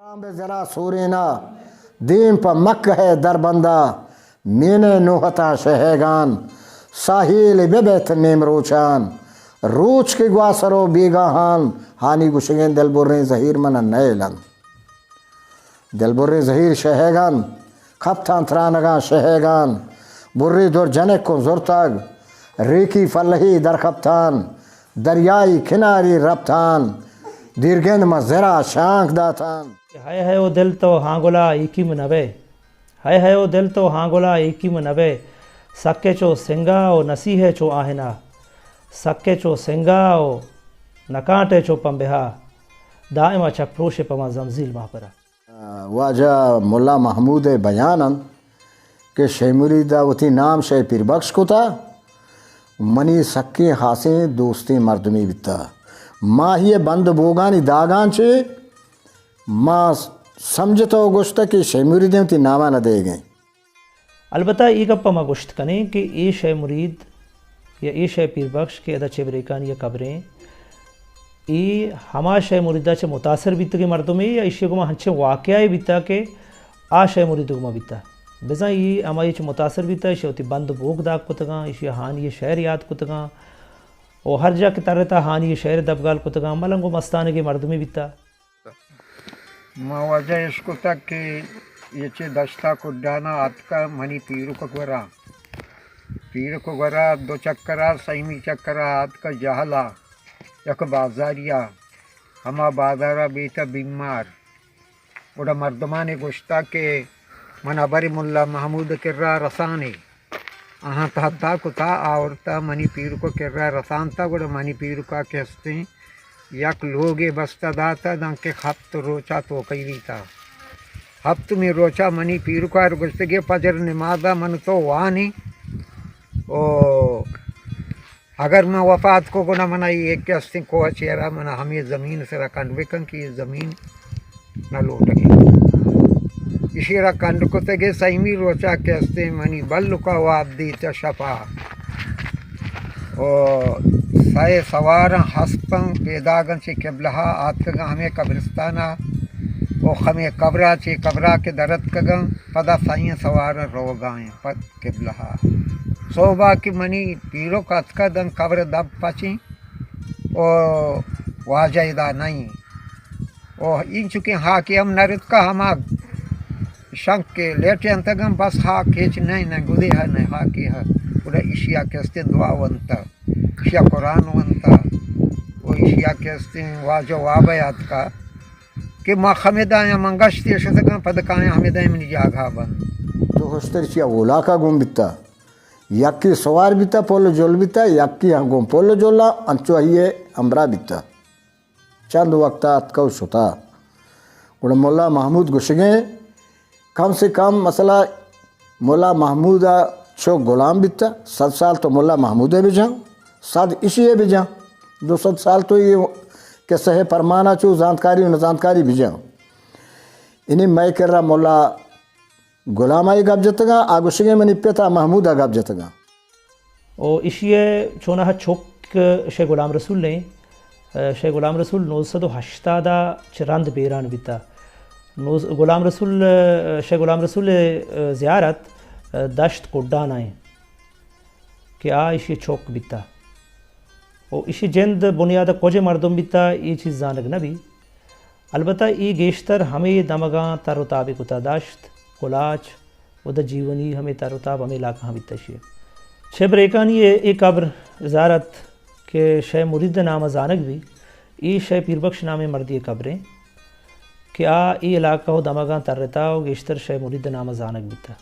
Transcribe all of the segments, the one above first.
بہ زرا سورینا، دیم پہ مکہ ء دربندا، مین ء نوہتاں شہیگان، ساحیل بہ بیت نیمروچان، روچ کہ گواسر و بیگاہان، ہانی گوشگیں دلبریں زہیر من ء نیلن۔ دلبریں زہیر شہیگان، کپتان ترانگان شہیگان، بری در جنک و زرتگ، ریکی فلہی درکپتان، دریائی کناری رپتان، دیرگند ما زرا شانک داتان۔ ہئے ہئے او دل تو ہانگلا ایکیم نبئے۔ ہئے ہئے او دل تو ہانگلا ایکیم نبئے۔ سکے چو سنگا او نسیحے چو آہنا۔ سکے چو سنگا او نکانٹے چو پمبہا۔ دائما چک پروشے پما زمزیل ماہپرا۔ واجہ ملا محمود ء بیان انت کہ شے مرید ء وتی نام شے پیر بخش کتا، منی سکیں خاصیں دوستیں مردمے بیتا۔ ماہی ء بند بوگانی داگاں چے ما سمجھتا و گوشتا کہ شے مرید ء وتی نام ء نہ دیگیں۔ البتہ اے گپ ء ما گوشت کنیں کہ اے شے مرید یا اے شے پیر بخش کہ ادا چہ بریکانی ء قبریں، اے ہما شے مریدا چہ متاثر بیتگیں مردمے یا ایشی گوما ہنچیں واقعہ بیتا کہ آ شے مرید گوما بیتا۔ بزاں اے ہمائی چہ متاثر بیتا، ایشی وتی بند بوگ داگ کتگاں، ایشی ہانی شعر یاد کتگاں، و ہر جا کہ ترتا ہانی شعر دبگال کتگاں، ملنگ و مستانگیں مردمے بیتا۔ ما واجہ اشکتگ کہ یہ چہ دشتا کڈانا آتکا منی پیرک گورا۔ پیرک گورا دو چکرا، سیمی چکرا آتکا جہلا یک بازاریا۔ ہما بازارا بیتا بیمار۔ گڑا مردمانے گوشتا کہ من ہبر ملا محمود کرا رسانے۔ آہاں تہتا کتا آورتا منی پیرکو کرا رسانتا، گڑا منی پیرکا کہ استیں یک لوگے بستہ داتا، دانکہ ہپت روچا توکئی بیتا۔ ہپتمی روچا منی پیرکا گوشتگے پجر نمازا من تو وانی او اگر من وفات کو گنا منا یہ کہ استیں کوہ چیرا منا ہمیں زمین سرا کنڈ بکن کہ یہ زمین نہ لوٹگی۔ ایشی را کنڈ کتگے سیمی روچا کہ استیں منی بلکا واب دیت شپا۔ او سئے سواراں ہستاں پیداگاں چہ قبلہ آتکگاں ہمے قبرستانا۔ او ہمے قبرا چہ قبرا کہ درتکگاں پدا سئیں سواراں روگائیں پد قبلہ۔ صوبا کہ منی پیرک اتکا دن قبر دب پچیں۔ او واجہ ادا نہیں۔ او اینچکیں ہاکے ہم نہ رتکا، ہما شنک کہ لیٹینتگاں، بس ہاک ہچ نہ، نہ گدے ہا، نہ ہاکے ہا۔ گڑا ایشیا کہ استیں دعا ونتا، ایشیا قرآن ونتا، او ایشیا کہ استیں واجہ وابا یاتکا کہ ما ہمدایاں من گشتے شتگاں، پد کایاں ہمدایاں منی جاگہا بند۔ تو ہشتر چیا اولاکا گون بیتا، یکی سوار بیتا، پل جل بیتا، یکی ہم گون پل جلا، انچو ہیے ہمراہ بیتا۔ چند وقت ء اتکا و شتا۔ گڑا ملا محمود گوشگیں، کم سے کم مسئلہ ملا محمود ء چو غلام بیتا، صد سال تو ملا محمود ء بجاں، صد اشی ء بجاں، دو سد سال تو یہ قصہ ء پرمانا چو زانتکاری و نزانتکاری بجاں۔ انی مئے کرا ملا غلام ء گپ جتگاں، آ گوشگیں منی پتا محمود ء گپ جتگاں۔ و ایشی ء چوناہا چک شے غلام رسول ایں۔ شے غلام رسول نوزدہ سد و ہشتاد ء چہ رند بیران بیتا۔ نوز-، غلام رسول، شے غلام رسول ء زیارت دشت کڈان ء ایں کہ آ ایشی چک بیتا۔ و ایشی جند بنیاد کجے مردم بیتا، اے چیز زانگ نہ بی۔ البتہ اے گیشتر ہمے دمگاں تر و تابے کتا داشت، کلاچ، و دا جیونی ہمے تر و تاب ہمے علاقہ ہم بیتا شی۔ چہ بریکانی اے، اے قبر زیارت کہ شے مرید نام زانگ بی، اے شے پیر بخش نامیں مردی قبریں کہ آ اے علاقہ و دمگاں ترتا و گیشتر شے مرید نام زانگ بیتا۔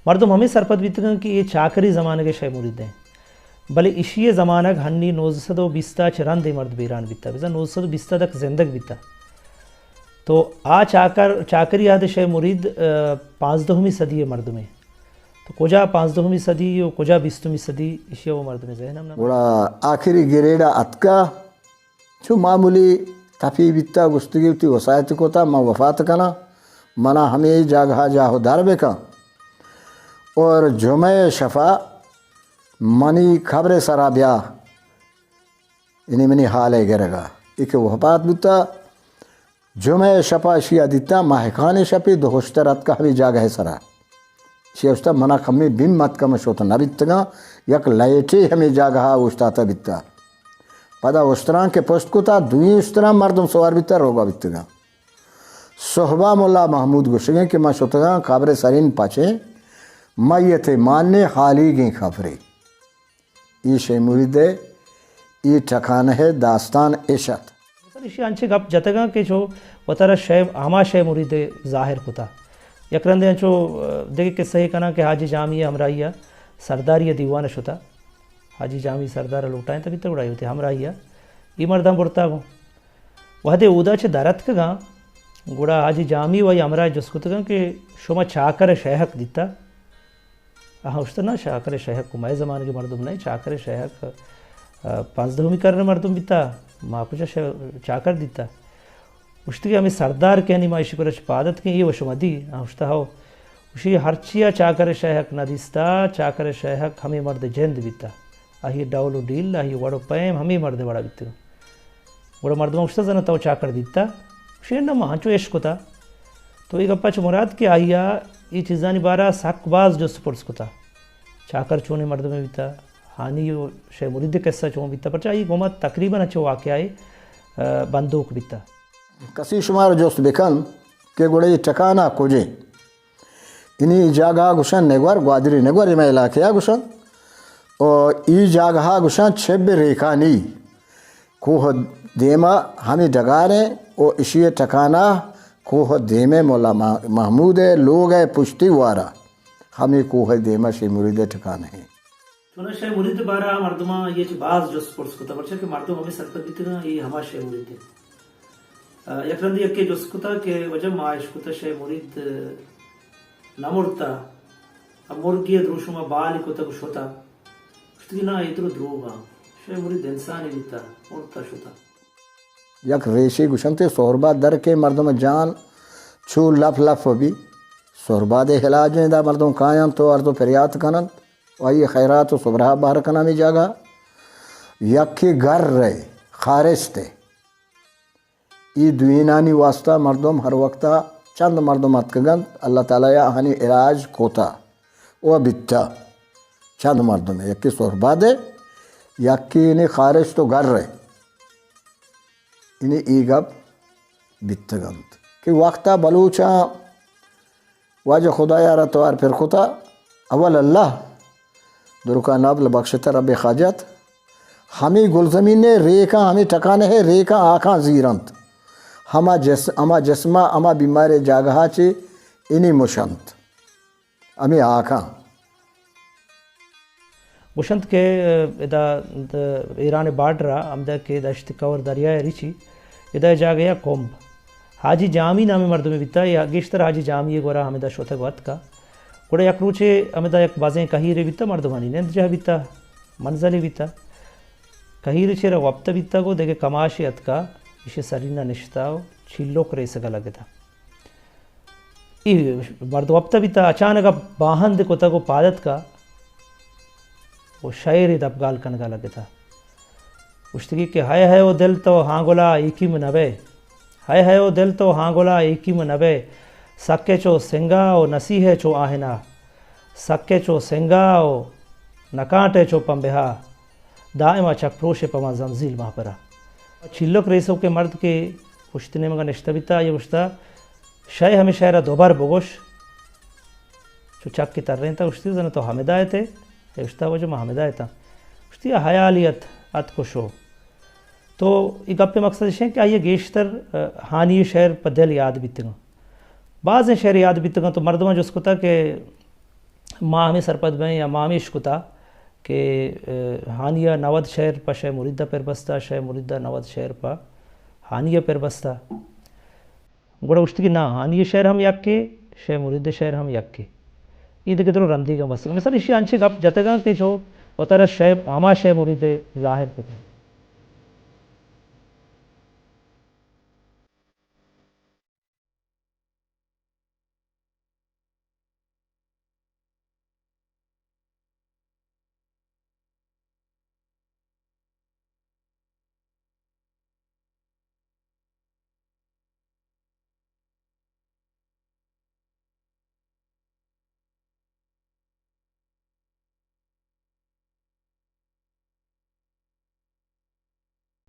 مردم ہمے سرپد بیتگاں کہ اے چاکری زمانگ ء شے مرید ایں۔ بلے ایشی ء زمانگ ہنی نوزدہ سد و بیست ء چہ رند اے مرد بیران بیتا، بزاں نوزدہ سد و بیست ء تک زندگ بیتا۔ تو آ چاکر، چاکری آ دے شے مرید، ء، پانزدہمی صدی ء مردمے۔ تو کجا پانزدہمی صدی و کجا بیستمی صدی، ایشی ء وہ مردمے ذہن ہم نہ۔ گڑا آخری گریڈ ء اتکا، چو معمولی تپی بیتا، گوشتگی وتی وسایت کتا، من وفات کناں، منا ہمے جاگہا جاہ و در بکن۔ اور جمعہ شفا منی قبر سرا بیا، یعنی منی حال گرگا۔ ایک وفات بوتا، جمعہ ءِ شپ ءَ اشی ءَ دیتا، مہکان ءِ شپے دو اشتر اتکا ہمے جاگہ ءِ سرا۔ اشی ءَ گوشتا، منا کمے بیم اتکا، من شت نہ بیتگاں، یک لائٹے ہمے جاگہ ءَ اوشتاتا بیتا۔ پدا اشتراں کہ پشت کتا، دوئیں اشتراں مردم سوار بیتا، روگا بیتگاں۔ صحبا ملا محمود گوشگیں کہ من شتگاں قبر سرین پچیں، میت مان نے حالیگیں قبرے۔ اے شے مرید ءِ اے ٹکانہ ءِ داستان اش ات۔ مثلاً ایشی انچیں گپ جتگاں کہ چو وتارا شے، ہما شے مرید ءَ ظاہر کتا۔ یک رندے انچو، آ، دگہ قصہ ئے کناں کہ حاجی جامی ءِ ہمراہی ءَ سرداری ءِ دیوان ءَ شتا۔ حاجی جامی سردار ءَ لوٹائینتا بیتا، گڑا اے وتی ہمراہی ءَ اے مرداں برتا گوں۔ وہدے اودا چہ در اتکگاں، گڑا حاجی جامی ءَ آئی ہمراہ ءَ جست کتگاں کہ شما چاکر ءِ شیہک دیتا؟ آہاں گوشتہ، نہ، چاکر ءِ شیہک مئے زمانگے مردم نہ، چاکر ءِ شیہک، آ، پانزدہمی کرن ءِ مردم بیتا، ما کجا شے-، چاکر دیتا؟ گوشتی کہ ہمے سردار کہ انی ما ایشی کرا چہ پاد اتکیں، اے وش مدی۔ آہاں گوشتہ، ہو۔ گوشی، ہرچی ءَ چاکر ءِ شیہک نہ دیستا، چاکر ءِ شیہک ہمے مرد ءِ جند بیتا۔ آئی ءِ ڈول و ڈیل، آئی ءِ وڑ و پیم ہمے مرد ءِ وڑا بیتگ۔ گڑا مردماں گوشتہ، زاناں تو چاکر دیتا؟ گوشی، نہ، ما انچو اش کتا۔ تو اے گپا چہ مراد کہ آئی ءَ اے چیزانی بارا سک باز جست پرس کتا۔ چاکر چونیں مردمے بیتا، ہانی و شے مرید ءِ قصہ چون بیتا، پرچا آئی گوما تقریباً انچو واقعہ ئے، آ، بندوک بیتا۔ کسی شمارا جست بکن کہ گڑا اے ٹکانہ کجے؟ انی جاگہ گوشن نگور، گوادری نگور، اے مئے علاقہ گوشن۔ او اے جاگہ گوشن چب ریکانی۔ کوہ دیما ہمے ڈگاریں و اشی ٹکانہ کوہ دیمے ملا مح-، محمود ءِ لوگ ءِ پشتی وارا ہمے کوہ دیما شے مرید ءِ ٹکانہ ایں۔ چوناہا شے مرید ءِ بارا مردماں آئی ءَ چہ باز جست پرس کتا، پرچا کہ مردم ہمے سرپد بیتگاں، اے ہما شے مرید ایں۔ آ، یک رندے یکے جست کتا کہ وجہ ما اش کتا شے مرید نہ مرتا، آ مرگے ءَ دروشم ءَ بال کتگ و شتا۔ گوشتگی نا، اے درو دروگ آں۔ شے مرید انسانے بیتا، مرتا شتا۔ یک ریشے گوشنتے سہرباد در کے مردم جان چو لپ لپ بی۔ سہرباد علاج ایں، دا مردم کاینت و عرض و پریات کننت و آئی خیرات و سبرہ بہر کناں ہمے جاگہ۔ یکے گر ءِ خارست ءِ۔ اے دوئینانی واسطہ مردم ہر وقتا چند مردم اتکگنت، اللہ تعالی ءَ آہانی علاج کوتا و بیتا۔ چند مردم، یکے سہرباد ءِ، یکے انی خارست و گر ءِ۔ انی اے گپ بیتگنت کہ وقتا بلوچاں واجہ خدایا را توار پر کتا، اول اللہ، درکا نبل بخشتہ رب خاجت، ہمے گلزمین ءِ ریکاں، ہمے ٹکانہ ءِ ریکاں آکاں زیرنت۔ ہما جس-، ہما جسما، ہما بیمارے جاگہا چے انی مشنت۔ ہمے آکاں۔ گوشنت کہ ادا د-، ایران ءِ بارڈر ءَ ہمدا کہ دشت کور دریائے ریچی، ادا جاگہ ءَ کمب حاجی جامی نامیں مردمے بیتا، یا گیشتر حاجی جامی ءِ گورا ہمدا شتگ و اتکا۔ گڑا یک روچے ہمدا یک بازیں کہیرے بیتا، مردمانی نند جاہ بیتا، منزلے بیتا۔ کہیر چیرا وپتہ بیتا گو دگہ کماشے اتکا، ایشی سرین ءَ نشتا و چیلوک ریسگا لگتا۔ اے مرد وپتہ بیتا، اچانک ءَ باہند کتگ و پاد اتکا و شئیرے دپگال کنگا لگتا۔ گوشتگی کہ ہئے ہئے او دل تو ہانگلا ایکیم نبئے، ہئے ہئے او دل تو ہانگلا ایکیم نبئے، سکے چو سنگا و نسیحے چو آہنا، سکے چو سنگا و نکانٹے چو پمبہا۔ دائما چک پروشے پہ ما زمزیل مہپرا۔ چیلک ریسوکیں مرد کہ پشت نیمگا نشتہ بیتا، آئی گوشتا، شئے ہمے شئیرا دوبر بگوش۔ چو چک کہ ترینتا، گوشتی، زن تو ہمدا ات ئے؟ اے گوشتا، واجہ ما ہمدا اتاں۔ گوشتی، آ حیالی ات، اتک و شو۔ تو اے گپے مقصد اش انت کہ آئی گیشتر، آ، ہانی شئیر پہ دل یاد بیتگاں۔ بازیں شئیر یاد بیتگاں تو مردماں جست کتا کہ ما ہمے سرپد بئیں یا ما ہمے اشکتا کہ، آ، ہانی ءَ نود شئیر پہ شئے مرید ءَ پر بستا، شئے مرید ءَ نود شئیر پہ ہانی ءَ پر بستا۔ گڑا گوشت کہ نا، ہانی ءِ شئیر ہم یکے، شئے مرید ءِ شئیر ہم یکے۔ اے دگہ درو رندیگاں بستگاں۔ مثال ایشی انچیں گپ جتگاں کہ چو وتارا شئے، ہما شئے مرید ءَ ظاہر بکن۔